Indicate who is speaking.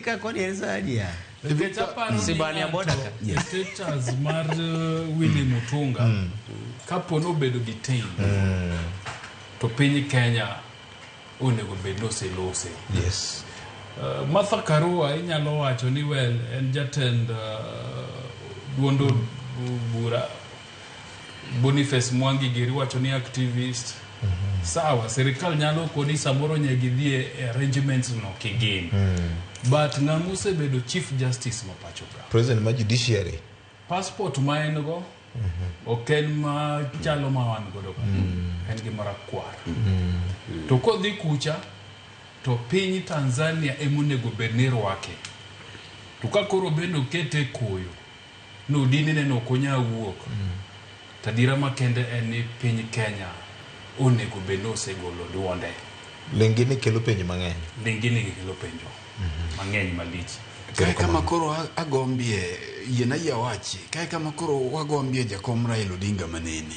Speaker 1: ka koni en sani ya.
Speaker 2: Nikech aparo ni
Speaker 1: Sibani
Speaker 2: ng'ato
Speaker 1: boda ka.
Speaker 2: e status mar Willy Mutunga kapo nobedo detained to piny Kenya onego bed ni oselose. Martha Karua inyalo wacho ni well en jatend duond od bura. Boniface Mwangi giri wacho ni activist. Sawa, sirikal nyalo koni samoro nye gidhi e arrangements no kigin. But ng'ama osebedo Chief Justice ma pacho ka.
Speaker 3: President ma judiciary.
Speaker 2: Passport ma en go ok en ma chalo ma wan godo ka. En gi marakwar. To kodhi kucha to piny Tanzania emonego bed ni rwake. To ka koro bende okete e koyo, nodini neno ok onyal wuok. To adiera makende en ni piny Kenya onego bed ni osegolo duonde.
Speaker 3: Lingini kelo penjo mang'eny.
Speaker 2: Lingini kelo penjo mang'eny malich.
Speaker 4: Kae kama koro agombie, yiena yie awachi, kae kama koro wagombie jakom Raila Odinga manene.